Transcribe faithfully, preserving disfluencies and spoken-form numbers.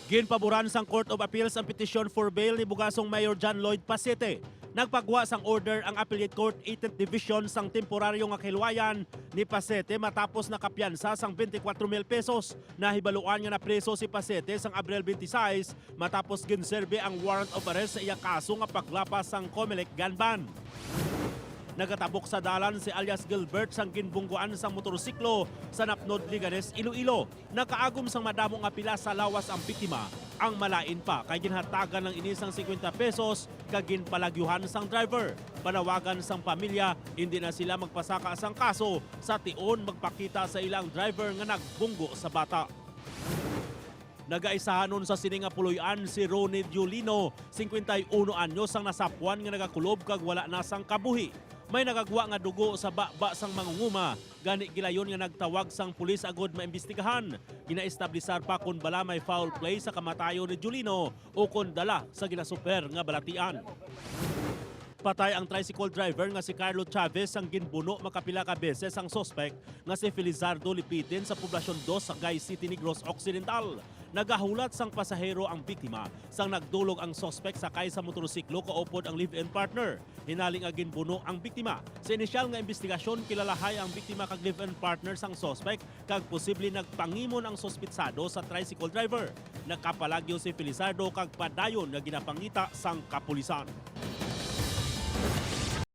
Ginpaboran sang Court of Appeals ang petisyon for bail ni Bugasong Mayor John Lloyd Pasete. Nagpagwa sang order ang Appellate Court Eighteenth Division sang temporaryo nga kahilwayan ni Pasete matapos nakapiyansa sang twenty-four mil pesos. Nahibaluan nga napriso si Pasete sang Abril twenty-six matapos ginserbi ang warrant of arrest sa iya kaso nga paglapas sang Comelec gun ban. Nagatabok sa dalan si alias Gilbert sang ginbungguan sang motorsiklo sa Napnod, Leganes, Iloilo. Nakaagom sang madamo nga pila sa lawas ang biktima. Ang malain pa kay ginhatagan lang ini sang fifty pesos kag ginpalagyuhan sang driver. Panawagan sang pamilya, hindi na sila magpasaka sang kaso sa tion magpakita sa ila ang driver nga nagbunggo sa bata. Nagaisahanon sa sini nga puloy-an si Ronnie Diolino, singkwenta y uno anyos, ang nasapuan nga nagakulob kag wala na sang kabuhi. May nagagwa nga dugo sa baba sang mangunguma, gani gilayon nga nagtawag sang pulis agud maimbestigahan. Ginaestablisar pa kon bala may foul play sa kamatayon ni Diolino o kon dala sa ginasuper nga balatian. Patay ang tricycle driver nga si Carlo Chavez, ang ginbuno makapila ka beses ang suspek nga si Felizardo Lipidin sa Poblacion Dos, Sagay City, Negros Occidental. Nagahulat sang pasahero ang biktima sang nagdulog ang suspek sakay sa motorsiklo kaupod ang live-in partner. Hinali nga ginbuno ang biktima. Sa inisyal nga imbestigasyon, kilalahay ang biktima kag live-in partner sang suspek kag posible nagpangimon ang suspitsado sa tricycle driver. Nakapalagyo si Felizardo kag padayon nga ginapangita sang kapulisan.